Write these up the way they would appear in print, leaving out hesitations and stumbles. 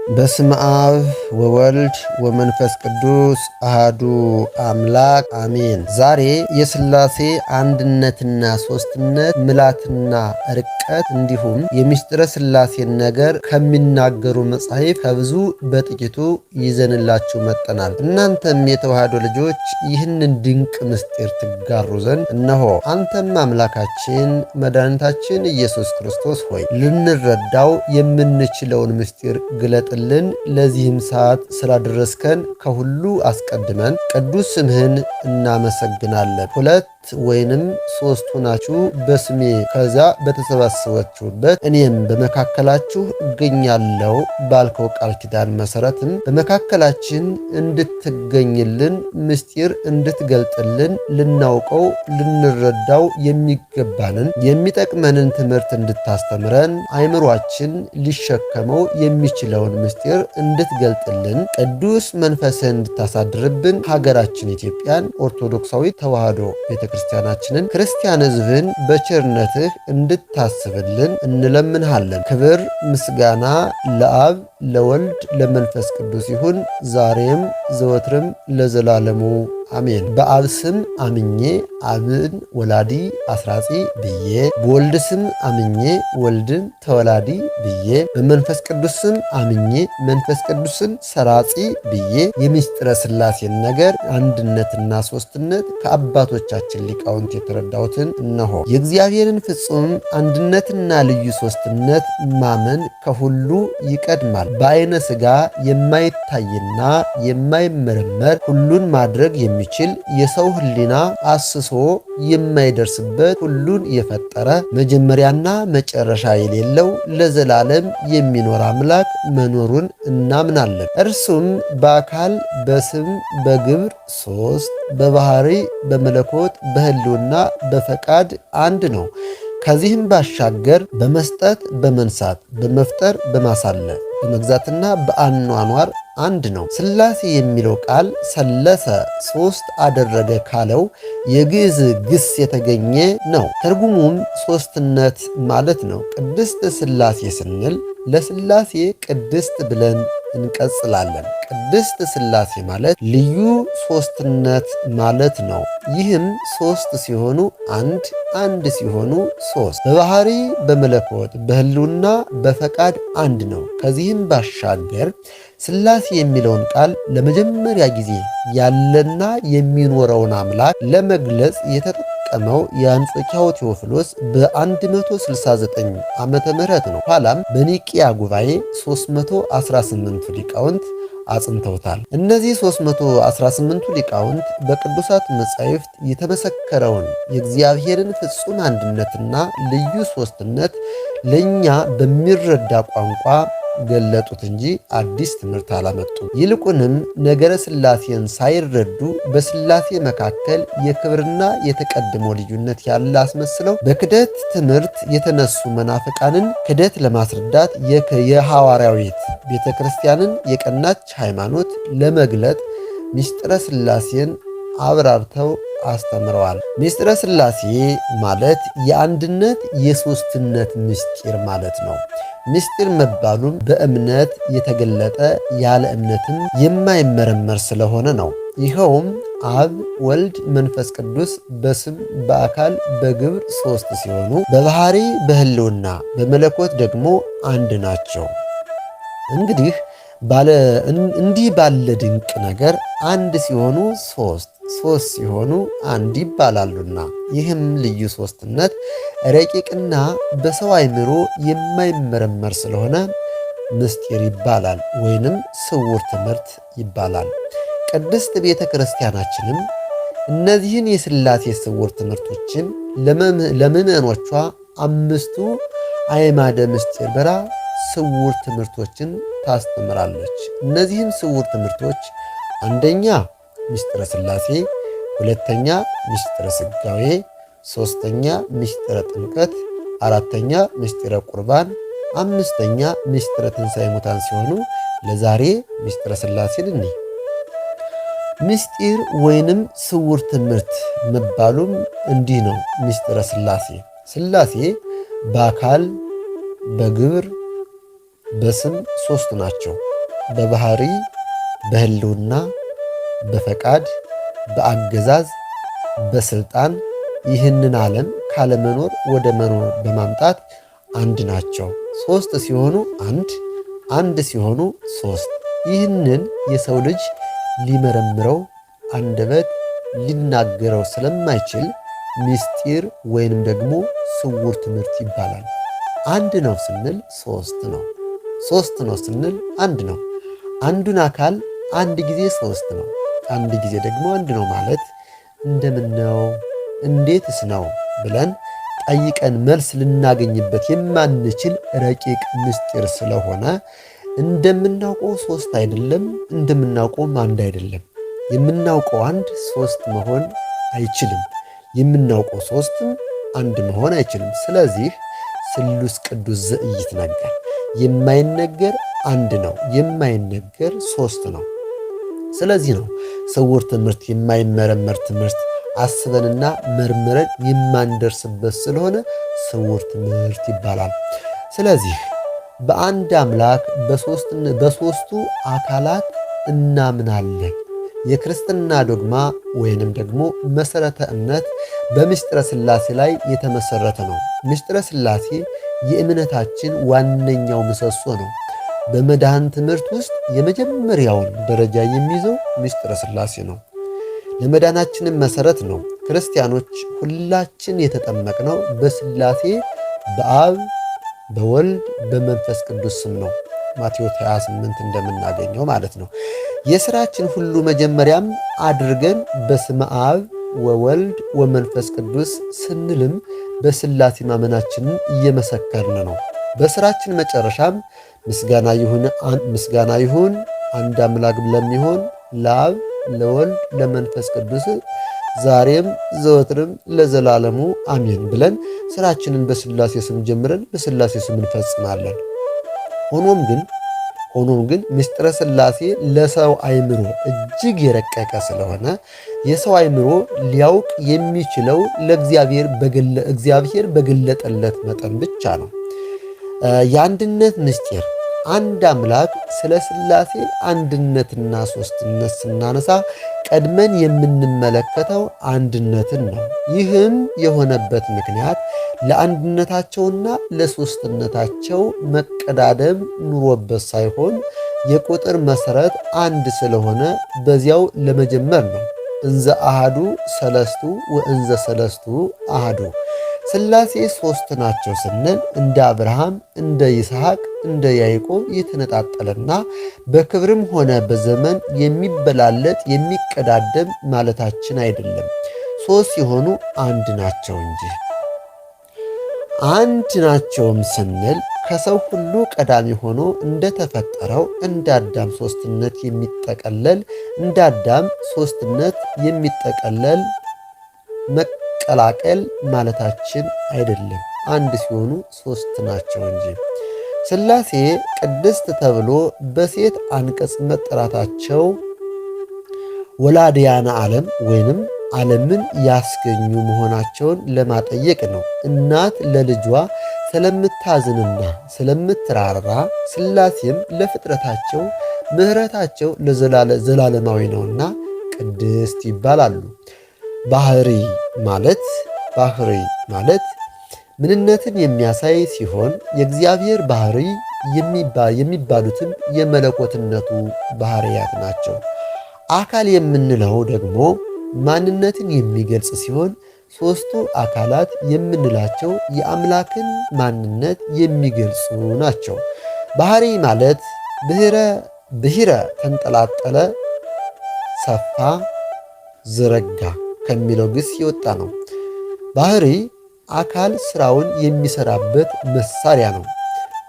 በስመ አብ ወወልድ ወመንፈስ ቅዱስ አሃዱ አምላክ አሜን። ዛሬ የሥላሴ አንድነትና ሦስትነት ምላትና ርቀት እንዲሁም የሚስጥረ ሥላሴን ነገር ከሚናገሩ መጻሕፍት ከብዙ በጥቂቱ ይዘንላችሁ መጥተናል። እናንተም የተዋሕዶ ልጆች ይህንን ድንቅ ምስጢር ትጋሩ ዘንድ እነሆ አንተም አምላካችን መድኃኒታችን ኢየሱስ ክርስቶስ ሆይ ልንረዳው የምንችለውን ምስጢር ግለጥልን። ለዚህም ሰዓት ስላደረስከን ከሁሉ አስቀድመን ቅዱስ ስምህን እናመሰግናለን። ሁለት ወይንም ሶስት ሆናችሁ በስሜ ከዛ በተሰባሰባችሁበት እኔም በመካከላችሁ እገኛለሁ ባልከው ቃል ኪዳን መሰረትም በመካከላችን እንድትገኝልን ምስጢር እንድትገልጥልን ልናውቀው ልንረዳው የሚገባንን የሚጠቅመንን ትምህርት እንድታስተምረን አይምሯችን ሊሸከመው የሚችለውን ምስጢር እንድትገልጥልን ቅዱስ መንፈስህን እንድታሳድርብን ሀገራችን ኢትዮጵያን ኦርቶዶክሳዊ ተዋሕዶ ቤተክርስቲያናችንን ክርስቲያን ሕዝብን በቸርነትህ እንድታስብልን እንለምንሃለን። ክብር ምስጋና ለአብ ለወልድ ለመንፈስ ቅዱስ ይሁን፣ ዛሬም ዘወትርም ለዘላለሙ አሜን። በአብ ስም አምኜ አብን ወላዲ አስራጺ ብዬ፣ በወልድ ስም አምኜ ወልድን ተወላዲ ብዬ፣ በመንፈስ ቅዱስ ስም አምኜ መንፈስ ቅዱስን ሰራጺ ብዬ የምስጢረ ሥላሴን ነገር አንድነትና ሦስትነት ከአባቶቻችን ሊቃውንት የተረዳሁትን እነሆ። የእግዚአብሔርን ፍጹም አንድነትና ልዩ ሦስትነት ማመን ከሁሉ ይቀድማል። በዓይነ ሥጋ የማይታይና የማይመረመር ሁሉን ማድረግ የሚችል የሰው ሕሊና አስሶ የማይደርስበት ሁሉን የፈጠረ መጀመሪያና መጨረሻ የሌለው ለዘላለም የሚኖር አምላክ መኖሩን እናምናለን። እርሱም በአካል በስም በግብር ሶስት፣ በባህሪ በመለኮት በሕልውና በፈቃድ አንድ ነው። ከዚህም ባሻገር በመስጠት በመንሳት በመፍጠር በማሳለፍ በመግዛትና በአኗኗር አንድ ነው። ሥላሴ የሚለው ቃል ሰለሰ ሶስት አደረገ ካለው የግዕዝ ግስ የተገኘ ነው። ትርጉሙም ሶስትነት ማለት ነው። ቅድስት ሥላሴ ስንል ለሥላሴ ቅድስት ብለን እንቀጽላለን። ቅድስት ሥላሴ ማለት ልዩ ሶስትነት ማለት ነው። ይህም ሶስት ሲሆኑ አንድ፣ አንድ ሲሆኑ ሶስት፣ በባህሪ በመለኮት በሕልውና በፈቃድ አንድ ነው። ከዚህም ባሻገር ሥላሴ የሚለውን ቃል ለመጀመሪያ ጊዜ ያለና የሚኖረውን አምላክ ለመግለጽ የተጠቀመው የአንጾኪያው ቴዎፍሎስ በ169 ዓመተ ምህረት ነው። ኋላም በኒቅያ ጉባኤ 318ቱ ሊቃውንት አጽንተውታል። እነዚህ 318ቱ ሊቃውንት በቅዱሳት መጻሕፍት የተመሰከረውን የእግዚአብሔርን ፍጹም አንድነትና ልዩ ሦስትነት ለእኛ በሚረዳ ቋንቋ ገለጡት እንጂ አዲስ ትምህርት አላመጡም። ይልቁንም ነገረ ሥላሴን ሳይረዱ በሥላሴ መካከል የክብርና የተቀድሞ ልዩነት ያለ አስመስለው በክደት ትምህርት የተነሱ መናፍቃንን ክደት ለማስረዳት የሐዋርያዊት ቤተ ክርስቲያንን የቀናች ሃይማኖት ለመግለጥ ምስጢረ ሥላሴን አብራርተው አስተምረዋል። ምስጢረ ሥላሴ ማለት የአንድነት የሦስትነት ምስጢር ማለት ነው። ምስጢር መባሉም በእምነት የተገለጠ ያለ እምነትም የማይመረመር ስለሆነ ነው። ይኸውም አብ፣ ወልድ፣ መንፈስ ቅዱስ በስም በአካል በግብር ሦስት ሲሆኑ በባህሪ በሕልውና በመለኮት ደግሞ አንድ ናቸው። እንግዲህ እንዲህ ባለ ድንቅ ነገር አንድ ሲሆኑ ሶስት፣ ሶስት ሲሆኑ አንድ ይባላሉና ይህም ልዩ ሶስትነት ረቂቅና በሰው አእምሮ የማይመረመር ስለሆነ ምስጢር ይባላል ወይንም ስውር ትምህርት ይባላል። ቅድስት ቤተ ክርስቲያናችንም እነዚህን የሥላሴ ስውር ትምህርቶችን ለምእመኖቿ አምስቱ አዕማደ ምስጢር በራ ስውር ትምህርቶችን ታስተምራለች። እነዚህም ስውር ትምህርቶች አንደኛ ምስጢረ ሥላሴ፣ ሁለተኛ ምስጢረ ሥጋዌ፣ ሶስተኛ ምስጢረ ጥምቀት፣ አራተኛ ምስጢረ ቁርባን፣ አምስተኛ ምስጢረ ትንሣኤ ሙታን ሲሆኑ ለዛሬ ምስጢረ ሥላሴን እንይ። ምስጢር ወይንም ስውር ትምህርት መባሉም እንዲህ ነው። ምስጢረ ሥላሴ ሥላሴ በአካል በግብር በስም ሶስት ናቸው። በባህሪ፣ በህልውና፣ በፈቃድ፣ በአገዛዝ፣ በስልጣን ይህንን ዓለም ካለመኖር ወደ መኖር በማምጣት አንድ ናቸው። ሶስት ሲሆኑ አንድ፣ አንድ ሲሆኑ ሶስት። ይህንን የሰው ልጅ ሊመረምረው አንደበት ሊናገረው ስለማይችል ምስጢር ወይንም ደግሞ ስውር ትምህርት ይባላል። አንድ ነው ስንል ሶስት ነው፣ ሶስት ነው ስንል አንድ ነው። አንዱን አካል አንድ ጊዜ ሶስት ነው፣ አንድ ጊዜ ደግሞ አንድ ነው ማለት እንደምን ነው? እንዴትስ ነው ብለን ጠይቀን መልስ ልናገኝበት የማንችል ረቂቅ ምስጢር ስለሆነ እንደምናውቀው ሶስት አይደለም፣ እንደምናውቀውም አንድ አይደለም። የምናውቀው አንድ ሶስት መሆን አይችልም። የምናውቀው ሶስትም አንድ መሆን አይችልም። ስለዚህ ስሉስ ቅዱስ ዘኢይትነገር የማይነገር አንድ ነው፣ የማይነገር ሶስት ነው። ስለዚህ ነው ስውር ትምህርት የማይመረመር ትምህርት አስበንና መርምረን የማንደርስበት ስለሆነ ስውር ትምህርት ይባላል። ስለዚህ በአንድ አምላክ በሶስቱ አካላት እናምናለን። የክርስትና ዶግማ ወይንም ደግሞ መሰረተ እምነት በምስጢረ ሥላሴ ላይ የተመሰረተ ነው። ምስጢረ ሥላሴ የእምነታችን ዋነኛው ምሰሶ ነው። በመድኃን ትምህርት ውስጥ የመጀመሪያውን ደረጃ የሚይዘው ምስጢረ ሥላሴ ነው። ለመዳናችንም መሰረት ነው። ክርስቲያኖች ሁላችን የተጠመቅነው በሥላሴ በአብ በወልድ በመንፈስ ቅዱስ ስም ነው። ማቴዎስ 28 እንደምናገኘው ማለት ነው። የሥራችን ሁሉ መጀመሪያም አድርገን በስመ አብ ወወልድ ወመንፈስ ቅዱስ ስንልም በሥላሴ ማመናችንን እየመሰከርን ነው። በሥራችን መጨረሻም ምስጋና ይሁን አንድ አምላክ ለሚሆን ለአብ ለወልድ ለመንፈስ ቅዱስ ዛሬም ዘወትርም ለዘላለሙ አሜን ብለን ስራችንን በስላሴ ስም ጀምረን በስላሴ ስም እንፈጽማለን። ሆኖም ግን ሆኖም ግን ምስጢረ ስላሴ ለሰው አይምሮ እጅግ የረቀቀ ስለሆነ የሰው አይምሮ ሊያውቅ የሚችለው ለእግዚአብሔር እግዚአብሔር በገለጠለት መጠን ብቻ ነው። የአንድነት ምስጢር አንድ አምላክ ስለ ሥላሴ አንድነትና ሦስትነት ስናነሳ ቀድመን የምንመለከተው አንድነትን ነው። ይህም የሆነበት ምክንያት ለአንድነታቸውና ለሦስትነታቸው መቀዳደም ኑሮበት ሳይሆን የቁጥር መሠረት አንድ ስለሆነ በዚያው ለመጀመር ነው። እንዘ አሃዱ ሰለስቱ ወእንዘ ሰለስቱ አሃዱ። ሥላሴ ሦስት ናቸው ስንል እንደ አብርሃም፣ እንደ ይስሐቅ፣ እንደ ያዕቆብ የተነጣጠለና በክብርም ሆነ በዘመን የሚበላለጥ የሚቀዳደም ማለታችን አይደለም። ሦስት ሲሆኑ አንድ ናቸው እንጂ። አንድ ናቸውም ስንል ከሰው ሁሉ ቀዳሚ ሆኖ እንደተፈጠረው እንደ አዳም ሦስትነት የሚጠቀለል እንደ አዳም ሦስትነት የሚጠቀለል መቀላቀል ማለታችን አይደለም። አንድ ሲሆኑ ሦስት ናቸው እንጂ። ሥላሴ ቅድስት ተብሎ በሴት አንቀጽ መጠራታቸው ወላዲያነ ዓለም ወይንም ዓለምን ያስገኙ መሆናቸውን ለማጠየቅ ነው። እናት ለልጇ ስለምታዝንና ስለምትራራ ሥላሴም ለፍጥረታቸው ምሕረታቸው ለዘላለማዊ ነውና ቅድስት ይባላሉ። ባህሪ ማለት ባህሪ ማለት ምንነትን የሚያሳይ ሲሆን የእግዚአብሔር ባህሪ የሚባሉትም የመለኮትነቱ ባህሪያት ናቸው። አካል የምንለው ደግሞ ማንነትን የሚገልጽ ሲሆን ሦስቱ አካላት የምንላቸው የአምላክን ማንነት የሚገልጹ ናቸው። ባህሪ ማለት ብሔረ ተንጠላጠለ፣ ሰፋ፣ ዘረጋ ከሚለው ግስ የወጣ ነው። ባህሪ አካል ስራውን የሚሰራበት መሳሪያ ነው።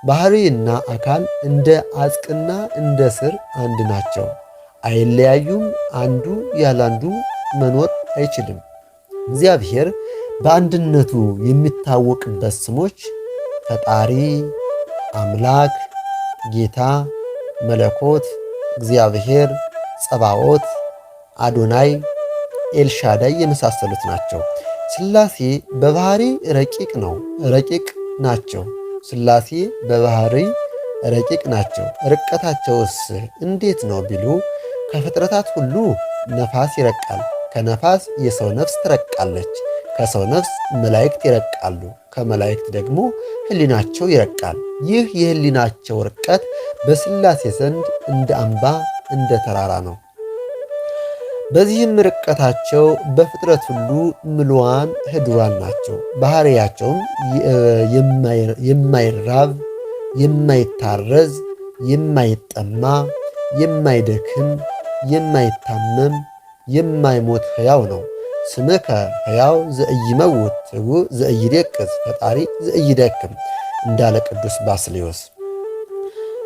ባህሪ እና አካል እንደ አጽቅና እንደ ስር አንድ ናቸው፣ አይለያዩም። አንዱ ያላንዱ መኖር አይችልም። እግዚአብሔር በአንድነቱ የሚታወቅበት ስሞች ፈጣሪ፣ አምላክ፣ ጌታ፣ መለኮት፣ እግዚአብሔር፣ ጸባዖት፣ አዶናይ፣ ኤልሻዳይ የመሳሰሉት ናቸው። ሥላሴ በባህሪ ረቂቅ ነው ረቂቅ ናቸው። ሥላሴ በባህሪ ረቂቅ ናቸው። ርቀታቸውስ እንዴት ነው ቢሉ ከፍጥረታት ሁሉ ነፋስ ይረቃል። ከነፋስ የሰው ነፍስ ትረቃለች። ከሰው ነፍስ መላእክት ይረቃሉ። ከመላእክት ደግሞ ሕሊናቸው ይረቃል። ይህ የሕሊናቸው ርቀት በሥላሴ ዘንድ እንደ አምባ እንደ ተራራ ነው። በዚህም ርቀታቸው በፍጥረት ሁሉ ምሉዋን ህዱራን ናቸው። ባህሪያቸውም የማይራብ፣ የማይታረዝ፣ የማይጠማ፣ የማይደክም፣ የማይታመም፣ የማይሞት ሕያው ነው። ስምከ ሕያው ዘኢይመውት ትጉህ ዘኢይደቅስ ፈጣሪ ዘኢይደክም እንዳለ ቅዱስ ባስልዮስ።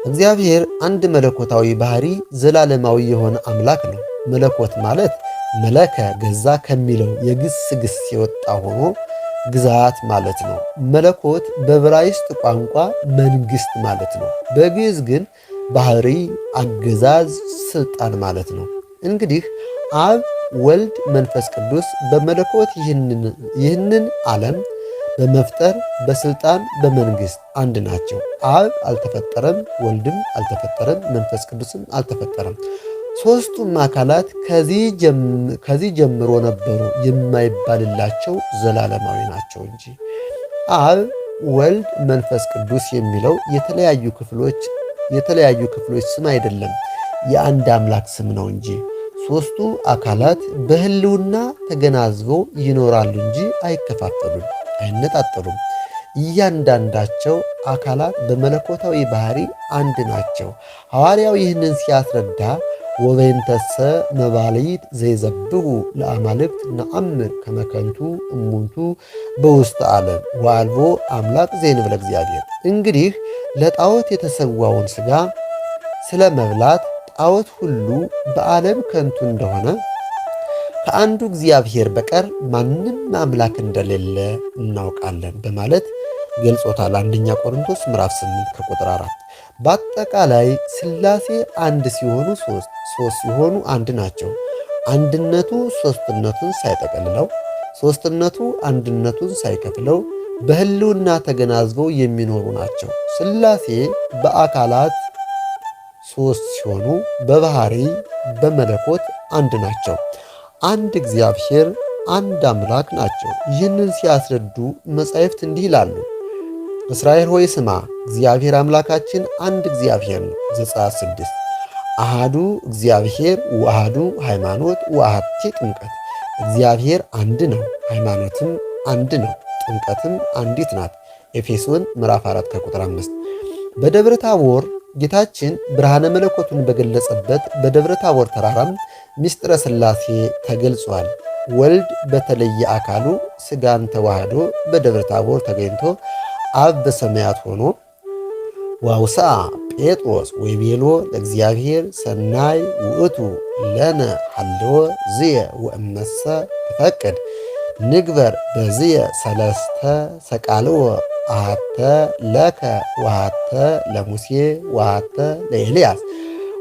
እግዚአብሔር አንድ መለኮታዊ ባህሪ ዘላለማዊ የሆነ አምላክ ነው። መለኮት ማለት መለከ ገዛ ከሚለው የግስ ግስ የወጣ ሆኖ ግዛት ማለት ነው። መለኮት በዕብራይስጥ ቋንቋ መንግስት ማለት ነው። በግዕዝ ግን ባህሪ፣ አገዛዝ፣ ስልጣን ማለት ነው። እንግዲህ አብ፣ ወልድ፣ መንፈስ ቅዱስ በመለኮት ይህንን ዓለም በመፍጠር በስልጣን በመንግስት አንድ ናቸው። አብ አልተፈጠረም፣ ወልድም አልተፈጠረም፣ መንፈስ ቅዱስም አልተፈጠረም። ሦስቱም አካላት ከዚህ ጀምሮ ነበሩ የማይባልላቸው ዘላለማዊ ናቸው እንጂ። አብ፣ ወልድ፣ መንፈስ ቅዱስ የሚለው የተለያዩ ክፍሎች ስም አይደለም፣ የአንድ አምላክ ስም ነው እንጂ። ሦስቱ አካላት በሕልውና ተገናዝበው ይኖራሉ እንጂ አይከፋፈሉም፣ አይነጣጠሉም። እያንዳንዳቸው አካላት በመለኮታዊ ባህሪ አንድ ናቸው። ሐዋርያው ይህንን ሲያስረዳ ወበይንተሰ መባልይት ዘይዘብሁ ለአማልክት ነአምር ከመከንቱ እሙንቱ በውስተ ዓለም ወአልቦ አምላክ ዘእንበለ እግዚአብሔር። እንግዲህ ለጣዖት የተሰዋውን ሥጋ ስለ መብላት ጣዖት ሁሉ በዓለም ከንቱ እንደሆነ፣ ከአንዱ እግዚአብሔር በቀር ማንም አምላክ እንደሌለ እናውቃለን በማለት ገልጾታል። አንደኛ ቆሮንቶስ ምዕራፍ 8 ከቁጥር 4። በአጠቃላይ ሥላሴ አንድ ሲሆኑ ሶስት፣ ሶስት ሲሆኑ አንድ ናቸው። አንድነቱ ሶስትነቱን ሳይጠቀልለው፣ ሶስትነቱ አንድነቱን ሳይከፍለው በሕልውና ተገናዝበው የሚኖሩ ናቸው። ሥላሴ በአካላት ሶስት ሲሆኑ በባህሪ በመለኮት አንድ ናቸው። አንድ እግዚአብሔር፣ አንድ አምላክ ናቸው። ይህንን ሲያስረዱ መጻሕፍት እንዲህ ይላሉ። እስራኤል ሆይ ስማ፣ እግዚአብሔር አምላካችን አንድ እግዚአብሔር ነው። ዘጸአት 6። አሃዱ እግዚአብሔር ወአሃዱ ሃይማኖት ወአሐቲ ጥምቀት። እግዚአብሔር አንድ ነው፣ ሃይማኖትም አንድ ነው፣ ጥምቀትም አንዲት ናት። ኤፌሶን ምዕራፍ 4 ከቁጥር 5። በደብረ ታቦር ጌታችን ብርሃነ መለኮቱን በገለጸበት በደብረ ታቦር ተራራም ምስጢረ ሥላሴ ተገልጿል። ወልድ በተለየ አካሉ ሥጋን ተዋህዶ በደብረ ታቦር ተገኝቶ አብ በሰማያት ሆኖ ወአውሥአ ጴጥሮስ ወይቤሎ ለእግዚአብሔር ሰናይ ውእቱ ለነ ሀለወ ዝየ ወእመሰ ትፈቅድ ንግበር በዝየ ሰለስተ ሰቃልዎ አሃተ ለከ ወአሃተ ለሙሴ ወአሃተ ለኤልያስ።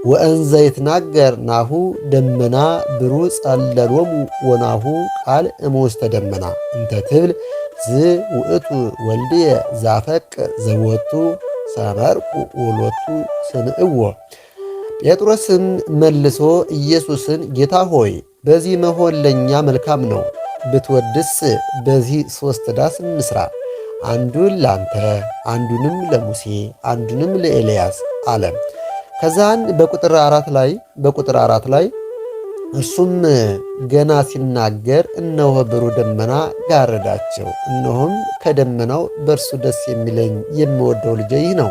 ወእንዘ ይትናገር ናሁ ደመና ብሩህ ጸለሎሙ ወናሁ ቃል እምውስተ ደመና እንተ ትብል ዝ ውእቱ ወልድየ ዘአፈቅር ዘቦቱ ሰመርኩ ወሎቱ ስምዕዎ። ጴጥሮስም መልሶ ኢየሱስን ጌታ ሆይ፣ በዚህ መሆን ለእኛ መልካም ነው፣ ብትወድስ በዚህ ሦስት ዳስ እንስራ፣ አንዱን ላንተ፣ አንዱንም ለሙሴ፣ አንዱንም ለኤልያስ አለ። ከዛን በቁጥር 4 ላይ እርሱም ገና ሲናገር እነሆ ብሩህ ደመና ጋረዳቸው። እነሆም ከደመናው በእርሱ ደስ የሚለኝ የምወደው ልጄ ይህ ነው፣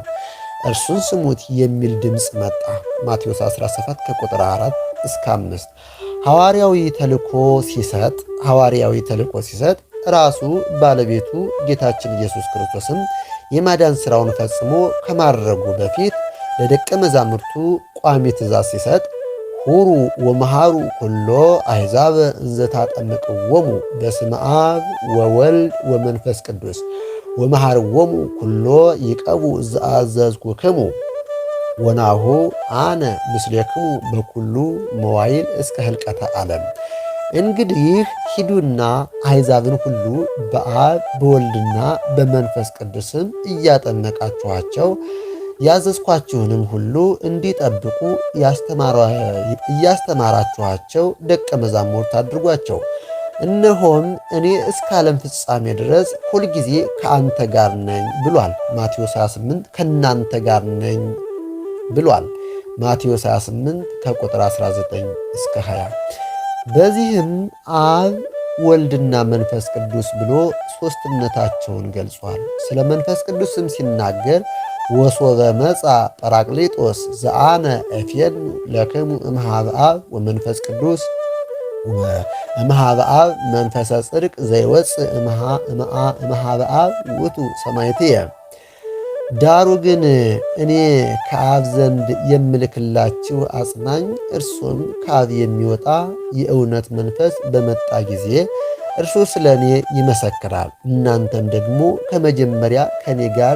እርሱን ስሙት የሚል ድምፅ መጣ። ማቴዎስ 17 ከቁጥር 4 እስከ 5። ሐዋርያዊ ተልእኮ ሲሰጥ ራሱ ባለቤቱ ጌታችን ኢየሱስ ክርስቶስም የማዳን ሥራውን ፈጽሞ ከማድረጉ በፊት ለደቀ መዛሙርቱ ቋሚ ትእዛዝ ሲሰጥ ሁሩ ወመሃሩ ኩሎ አሕዛብ እንዘ ታጠምቅዎሙ በስመ አብ ወወልድ ወመንፈስ ቅዱስ ወመሃርዎሙ ኩሎ ይቀቡ ዘአዘዝኩክሙ ወናሁ አነ ምስሌክሙ በኩሉ መዋይል እስከ ህልቀተ ዓለም። እንግዲህ ሂዱና አሕዛብን ሁሉ በአብ በወልድና በመንፈስ ቅዱስም እያጠመቃችኋቸው ያዘዝኳችሁንም ሁሉ እንዲጠብቁ እያስተማራችኋቸው ደቀ መዛሙርት አድርጓቸው። እነሆም እኔ እስከ ዓለም ፍጻሜ ድረስ ሁልጊዜ ከአንተ ጋር ነኝ ብሏል። ማቴዎስ 28 ከእናንተ ጋር ነኝ ብሏል። ማቴዎስ 28 ከቁጥር 19 እስከ 20። በዚህም አብ ወልድና መንፈስ ቅዱስ ብሎ ሦስትነታቸውን ገልጿል። ስለ መንፈስ ቅዱስም ሲናገር ወሶበ መጽአ ጰራቅሊጦስ ዘአነ እፌኑ ለክሙ እምኀበ አብ ወመንፈስ ቅዱስ እምኀበ አብ መንፈሰ ጽድቅ ዘይወፅእ እምኀበ አብ ውእቱ ሰማዕትየ። ዳሩ ግን እኔ ከአብ ዘንድ የምልክላችሁ አጽናኝ እርሱም ከአብ የሚወጣ የእውነት መንፈስ በመጣ ጊዜ እርሱ ስለ እኔ ይመሰክራል። እናንተም ደግሞ ከመጀመሪያ ከእኔ ጋር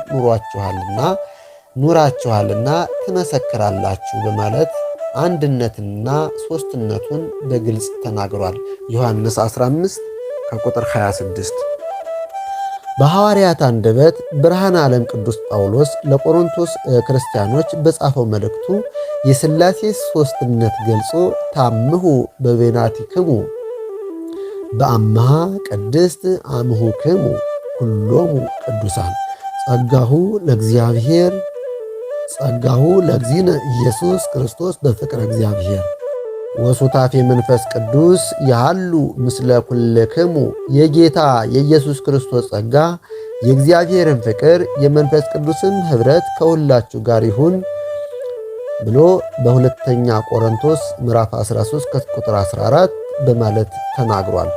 ኑራችኋልና ትመሰክራላችሁ በማለት አንድነትና ሦስትነቱን በግልጽ ተናግሯል። ዮሐንስ 15 ከቁጥር 26። በሐዋርያት አንደበት ብርሃነ ዓለም ቅዱስ ጳውሎስ ለቆሮንቶስ ክርስቲያኖች በጻፈው መልእክቱ የሥላሴ ሦስትነት ገልጾ ታምሁ በቤናቲክሙ በአምሃ ቅድስት አምሁክሙ ኩሎሙ ቅዱሳን ጸጋሁ ለእግዚአብሔር ጸጋሁ ለእግዚእነ ኢየሱስ ክርስቶስ በፍቅረ እግዚአብሔር ወሱታፌ መንፈስ ቅዱስ ያሉ ምስለ ኩልክሙ። የጌታ የኢየሱስ ክርስቶስ ጸጋ የእግዚአብሔርን ፍቅር የመንፈስ ቅዱስን ኅብረት ከሁላችሁ ጋር ይሁን ብሎ በሁለተኛ ቆሮንቶስ ምዕራፍ 13 ከቁጥር 14 በማለት ተናግሯል።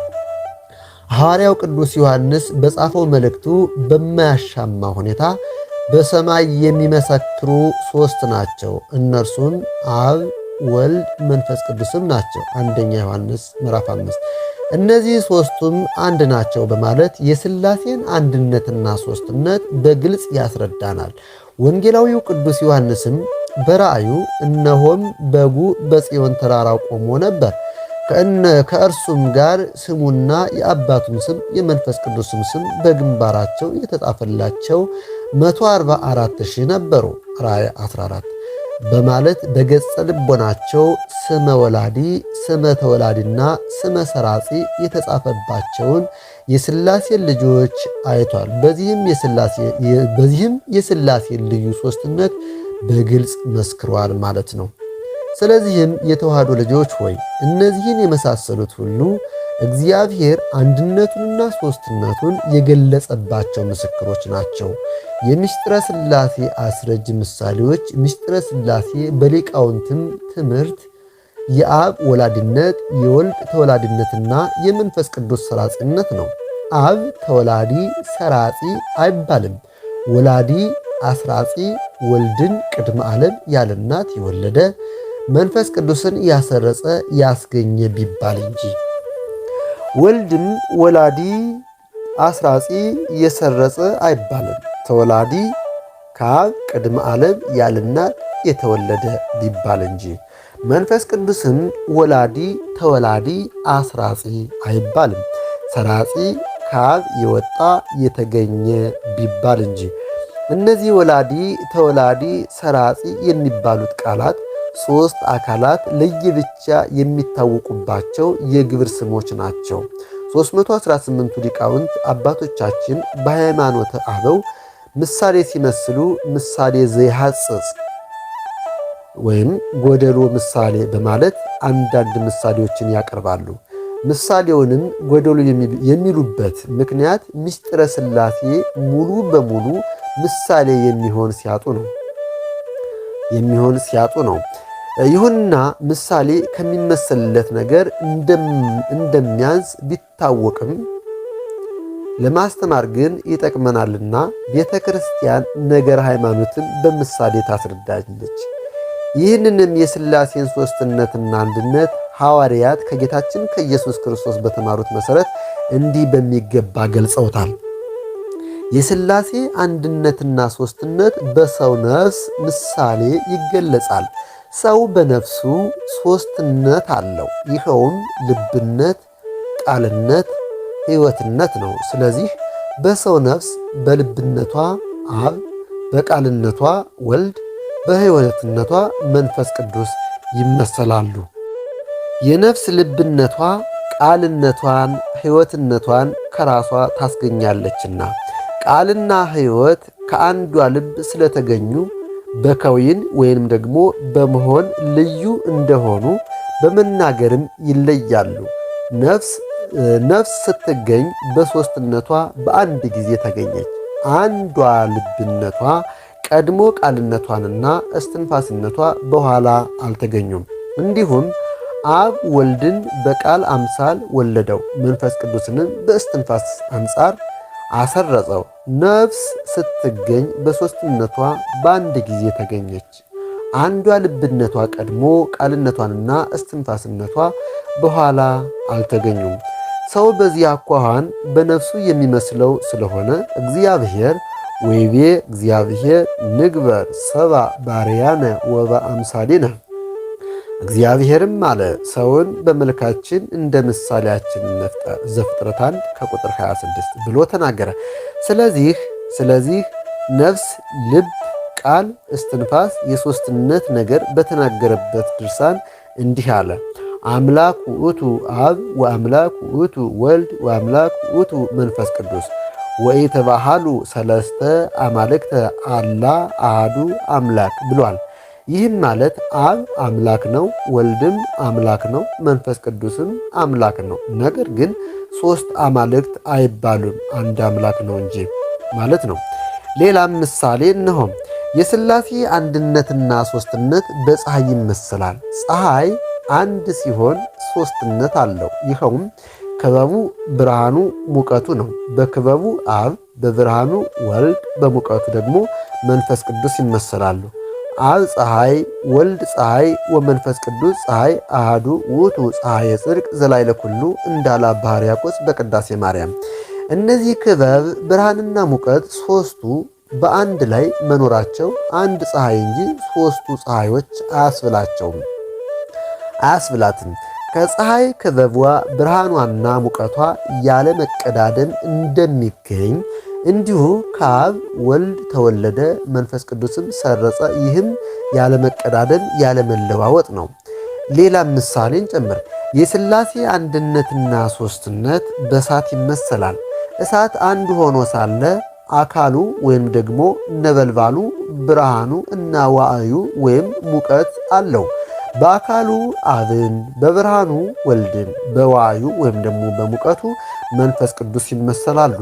ሐዋርያው ቅዱስ ዮሐንስ በጻፈው መልእክቱ በማያሻማ ሁኔታ በሰማይ የሚመሰክሩ ሦስት ናቸው፣ እነርሱም አብ፣ ወልድ፣ መንፈስ ቅዱስም ናቸው። አንደኛ ዮሐንስ ምዕራፍ 5። እነዚህ ሦስቱም አንድ ናቸው በማለት የሥላሴን አንድነትና ሦስትነት በግልጽ ያስረዳናል። ወንጌላዊው ቅዱስ ዮሐንስም በራእዩ እነሆም በጉ በጽዮን ተራራ ቆሞ ነበር፣ ከእርሱም ጋር ስሙና የአባቱም ስም የመንፈስ ቅዱስም ስም በግንባራቸው የተጻፈላቸው 144,000 ነበሩ። ራእይ 14 በማለት በገጸ ልቦናቸው ስመ ወላዲ፣ ስመ ተወላዲና ስመ ሰራጺ የተጻፈባቸውን የሥላሴን ልጆች አይቷል። በዚህም የሥላሴን ልዩ ሦስትነት በግልጽ መስክሯል ማለት ነው። ስለዚህም የተዋህዶ ልጆች ሆይ እነዚህን የመሳሰሉት ሁሉ እግዚአብሔር አንድነቱንና ሦስትነቱን የገለጸባቸው ምስክሮች ናቸው። የምስጢረ ሥላሴ አስረጅ ምሳሌዎች። ምስጢረ ሥላሴ በሊቃውንትም ትምህርት የአብ ወላዲነት፣ የወልድ ተወላዲነትና የመንፈስ ቅዱስ ሰራጺነት ነው። አብ ተወላዲ ሰራጺ አይባልም። ወላዲ አስራጺ፣ ወልድን ቅድመ ዓለም ያለ እናት የወለደ፣ መንፈስ ቅዱስን ያሰረጸ ያስገኘ ቢባል እንጂ። ወልድም ወላዲ አስራጺ የሰረጸ አይባልም። ተወላዲ ከአብ ቅድመ ዓለም ያለ እናት የተወለደ ቢባል እንጂ። መንፈስ ቅዱስም ወላዲ ተወላዲ አስራጺ አይባልም። ሰራጺ ከአብ የወጣ የተገኘ ቢባል እንጂ። እነዚህ ወላዲ ተወላዲ ሰራጺ የሚባሉት ቃላት ሦስት አካላት ለየብቻ የሚታወቁባቸው የግብር ስሞች ናቸው። 318ቱ ሊቃውንት አባቶቻችን በሃይማኖተ አበው ምሳሌ ሲመስሉ ምሳሌ ዘይሐጽጽ ወይም ጎደሎ ምሳሌ በማለት አንዳንድ ምሳሌዎችን ያቀርባሉ። ምሳሌውንም ጎደሎ የሚሉበት ምክንያት ምስጢረ ሥላሴ ሙሉ በሙሉ ምሳሌ የሚሆን ሲያጡ ነው። ይሁንና ምሳሌ ከሚመሰልለት ነገር እንደሚያንስ ቢታወቅም ለማስተማር ግን ይጠቅመናልና ቤተ ክርስቲያን ነገር ሃይማኖትን በምሳሌ ታስረዳለች። ይህንንም የሥላሴን ሦስትነትና አንድነት ሐዋርያት ከጌታችን ከኢየሱስ ክርስቶስ በተማሩት መሠረት እንዲህ በሚገባ ገልጸውታል። የሥላሴ አንድነትና ሦስትነት በሰው ነፍስ ምሳሌ ይገለጻል። ሰው በነፍሱ ሦስትነት አለው። ይኸውም ልብነት፣ ቃልነት፣ ሕይወትነት ነው። ስለዚህ በሰው ነፍስ በልብነቷ አብ፣ በቃልነቷ ወልድ፣ በሕይወትነቷ መንፈስ ቅዱስ ይመሰላሉ። የነፍስ ልብነቷ ቃልነቷን ሕይወትነቷን ከራሷ ታስገኛለችና ቃልና ሕይወት ከአንዷ ልብ ስለተገኙ በከዊን ወይንም ደግሞ በመሆን ልዩ እንደሆኑ በመናገርም ይለያሉ። ነፍስ ነፍስ ስትገኝ በሦስትነቷ በአንድ ጊዜ ተገኘች። አንዷ ልብነቷ ቀድሞ ቃልነቷንና እስትንፋስነቷ በኋላ አልተገኙም። እንዲሁም አብ ወልድን በቃል አምሳል ወለደው፣ መንፈስ ቅዱስንም በእስትንፋስ አንጻር አሰረጸው። ነፍስ ስትገኝ በሦስትነቷ በአንድ ጊዜ ተገኘች። አንዷ ልብነቷ ቀድሞ ቃልነቷንና እስትንፋስነቷ በኋላ አልተገኙም። ሰው በዚህ አኳኋን በነፍሱ የሚመስለው ስለሆነ እግዚአብሔር ወይቤ እግዚአብሔር ንግበር ሰባ ባርያነ ወበአምሳሊነ እግዚአብሔርም አለ ሰውን በመልካችን እንደ ምሳሌያችን እንፍጠር ዘፍጥረት 1 ከቁጥር 26 ብሎ ተናገረ። ስለዚህ ነፍስ፣ ልብ፣ ቃል፣ እስትንፋስ የሶስትነት ነገር በተናገረበት ድርሳን እንዲህ አለ። አምላክ ውእቱ አብ ወአምላክ ውእቱ ወልድ ወአምላክ ውእቱ መንፈስ ቅዱስ ወኢተባሃሉ ሰለስተ አማልክተ አላ አሃዱ አምላክ ብሏል። ይህም ማለት አብ አምላክ ነው፣ ወልድም አምላክ ነው፣ መንፈስ ቅዱስም አምላክ ነው። ነገር ግን ሶስት አማልክት አይባሉም፣ አንድ አምላክ ነው እንጂ ማለት ነው። ሌላም ምሳሌ እነሆ። የሥላሴ አንድነትና ሶስትነት በፀሐይ ይመሰላል። ፀሐይ አንድ ሲሆን ሶስትነት አለው። ይኸውም ክበቡ ብርሃኑ ሙቀቱ ነው። በክበቡ አብ፣ በብርሃኑ ወልድ፣ በሙቀቱ ደግሞ መንፈስ ቅዱስ ይመሰላሉ። አብ ፀሐይ፣ ወልድ ፀሐይ፣ ወመንፈስ ቅዱስ ፀሐይ አሃዱ ውእቱ ፀሐየ ጽድቅ ዘላዕለ ኩሉ እንዳለ አባ ሕርያቆስ በቅዳሴ ማርያም። እነዚህ ክበብ ብርሃንና ሙቀት ሶስቱ በአንድ ላይ መኖራቸው አንድ ፀሐይ እንጂ ሶስቱ ፀሐዮች አያስብላቸውም አያስብላትም። ከፀሐይ ክበቧ ብርሃኗና ሙቀቷ ያለ መቀዳደም እንደሚገኝ እንዲሁ ከአብ ወልድ ተወለደ፣ መንፈስ ቅዱስም ሰረጸ። ይህም ያለ መቀዳደም ያለ መለዋወጥ ነው። ሌላም ምሳሌን ጨምር። የሥላሴ አንድነትና ሦስትነት በእሳት ይመሰላል። እሳት አንድ ሆኖ ሳለ አካሉ ወይም ደግሞ ነበልባሉ፣ ብርሃኑ እና ዋዕዩ ወይም ሙቀት አለው። በአካሉ አብን፣ በብርሃኑ ወልድን፣ በዋዩ ወይም ደግሞ በሙቀቱ መንፈስ ቅዱስ ይመሰላሉ።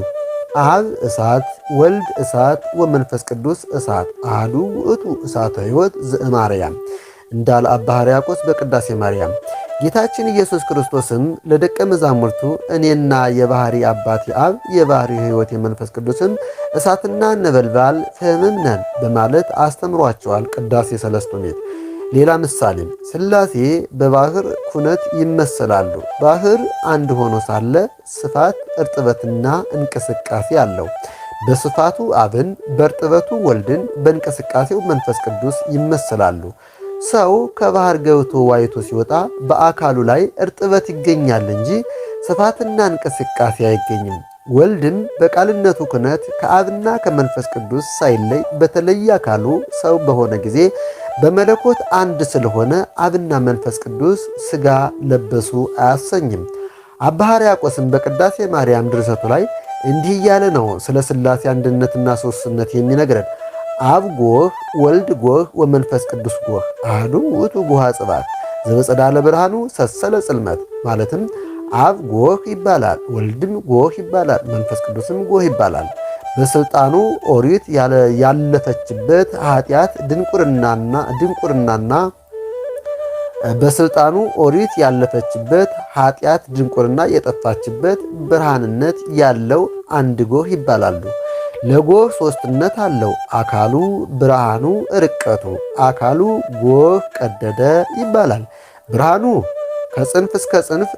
አብ እሳት፣ ወልድ እሳት፣ ወመንፈስ ቅዱስ እሳት አሐዱ ውእቱ እሳተ ሕይወት ዘእማርያም እንዳለ አባ ሕርያቆስ በቅዳሴ ማርያም። ጌታችን ኢየሱስ ክርስቶስም ለደቀ መዛሙርቱ እኔና የባህሪ አባቴ አብ የባህሪ ሕይወት የመንፈስ ቅዱስም እሳትና ነበልባል ፍህምም ነን በማለት አስተምሯቸዋል። ቅዳሴ ሰለስቱ ምዕት። ሌላ ምሳሌም ሥላሴ በባህር ኩነት ይመሰላሉ። ባህር አንድ ሆኖ ሳለ ስፋት፣ እርጥበትና እንቅስቃሴ አለው። በስፋቱ አብን፣ በእርጥበቱ ወልድን፣ በእንቅስቃሴው መንፈስ ቅዱስ ይመሰላሉ። ሰው ከባህር ገብቶ ዋይቶ ሲወጣ በአካሉ ላይ እርጥበት ይገኛል እንጂ ስፋትና እንቅስቃሴ አይገኝም። ወልድም በቃልነቱ ክነት ከአብና ከመንፈስ ቅዱስ ሳይለይ በተለየ አካሉ ሰው በሆነ ጊዜ በመለኮት አንድ ስለሆነ አብና መንፈስ ቅዱስ ሥጋ ለበሱ አያሰኝም። አባ ሕርያቆስም በቅዳሴ ማርያም ድርሰቱ ላይ እንዲህ እያለ ነው ስለ ሥላሴ አንድነትና ሦስትነት የሚነግረን። አብ ጎህ፣ ወልድ ጎህ፣ ወመንፈስ ቅዱስ ጎህ አሐዱ ውእቱ ጎሃ ጽባት ዘበጸዳለ ብርሃኑ ሰሰለ ጽልመት። ማለትም አብ ጎህ ይባላል፣ ወልድም ጎህ ይባላል፣ መንፈስ ቅዱስም ጎህ ይባላል። በስልጣኑ ኦሪት ያለፈችበት ኃጢአት ድንቁርናና በስልጣኑ ኦሪት ያለፈችበት ኃጢአት ድንቁርና የጠፋችበት ብርሃንነት ያለው አንድ ጎህ ይባላሉ። ለጎህ ሶስትነት አለው። አካሉ፣ ብርሃኑ፣ ርቀቱ። አካሉ ጎህ ቀደደ ይባላል። ብርሃኑ ከጽንፍ እስከ ጽንፍ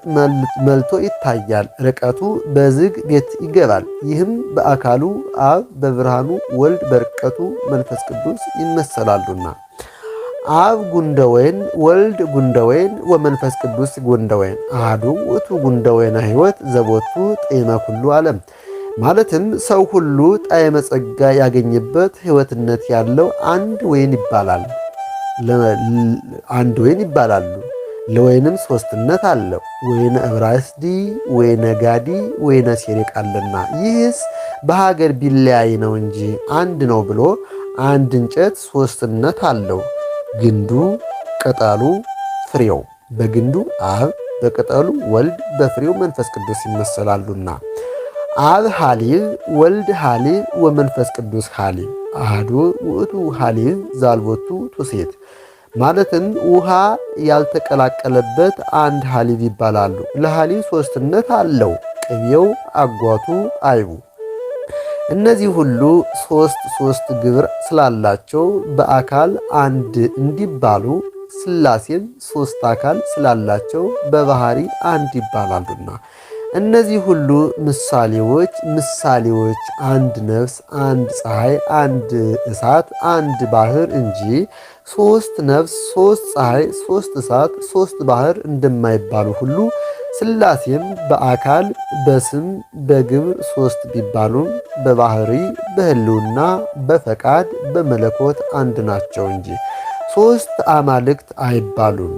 መልቶ ይታያል። ርቀቱ በዝግ ቤት ይገባል። ይህም በአካሉ አብ፣ በብርሃኑ ወልድ፣ በርቀቱ መንፈስ ቅዱስ ይመሰላሉና። አብ ጉንደወይን፣ ወልድ ጉንደወይን፣ ወመንፈስ ቅዱስ ጉንደወይን አሐዱ ውእቱ ጉንደወይነ ሕይወት ዘቦቱ ጤመ ኩሉ ዓለም። ማለትም ሰው ሁሉ ጣዕመ ጸጋ ያገኘበት ሕይወትነት ያለው አንድ ወይን ይባላል። አንድ ወይን ይባላሉ። ለወይንም ሶስትነት አለው። ወይነ ዕብራይስዲ፣ ወይነ ጋዲ፣ ወይነ ሴሬቅ አለና ይህስ በሀገር ቢለያይ ነው እንጂ አንድ ነው ብሎ አንድ እንጨት ሶስትነት አለው። ግንዱ፣ ቅጠሉ፣ ፍሬው። በግንዱ አብ፣ በቅጠሉ ወልድ፣ በፍሬው መንፈስ ቅዱስ ይመሰላሉና አብ ሐሊብ ወልድ ሐሊብ ወመንፈስ ቅዱስ ሐሊብ አሐዱ ውእቱ ሐሊብ ዛልቦቱ ቱሴት ማለትም ውሃ ያልተቀላቀለበት አንድ ሐሊብ ይባላሉ። ለሐሊብ ሶስትነት አለው፤ ቅቤው፣ አጓቱ፣ አይቡ። እነዚህ ሁሉ ሶስት ሶስት ግብር ስላላቸው በአካል አንድ እንዲባሉ ሥላሴም ሶስት አካል ስላላቸው በባህሪ አንድ ይባላሉና እነዚህ ሁሉ ምሳሌዎች ምሳሌዎች አንድ ነፍስ፣ አንድ ፀሐይ፣ አንድ እሳት፣ አንድ ባህር እንጂ ሶስት ነፍስ፣ ሶስት ፀሐይ፣ ሶስት እሳት፣ ሶስት ባህር እንደማይባሉ ሁሉ ሥላሴም በአካል በስም በግብር ሶስት ቢባሉም በባህሪ በሕልውና በፈቃድ በመለኮት አንድ ናቸው እንጂ ሶስት አማልክት አይባሉም።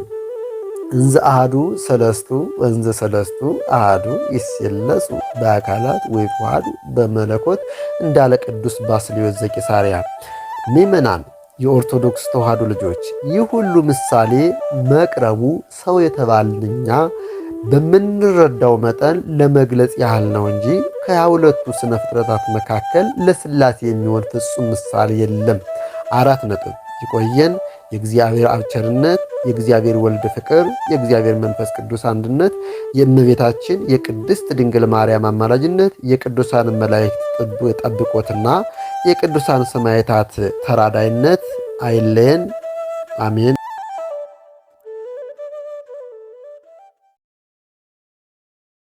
እንዘ አሐዱ ሰለስቱ ወእንዘ ሰለስቱ አሐዱ ይሴለሱ በአካላት ወይትዋሐዱ በመለኮት እንዳለ ቅዱስ ባስልዮስ ዘቂሳርያ። ምዕመናን የኦርቶዶክስ ተዋሕዶ ልጆች ይህ ሁሉ ምሳሌ መቅረቡ ሰው የተባልንኛ በምንረዳው መጠን ለመግለጽ ያህል ነው እንጂ ከ22ቱ ስነ ፍጥረታት መካከል ለሥላሴ የሚሆን ፍጹም ምሳሌ የለም። 4 ነጥብ። ይቆየን። የእግዚአብሔር አብ ቸርነት፣ የእግዚአብሔር ወልድ ፍቅር፣ የእግዚአብሔር መንፈስ ቅዱስ አንድነት፣ የእመቤታችን የቅድስት ድንግል ማርያም አማላጅነት፣ የቅዱሳን መላእክት ጠብቆትና የቅዱሳን ሰማዕታት ተራዳይነት አይለየን። አሜን።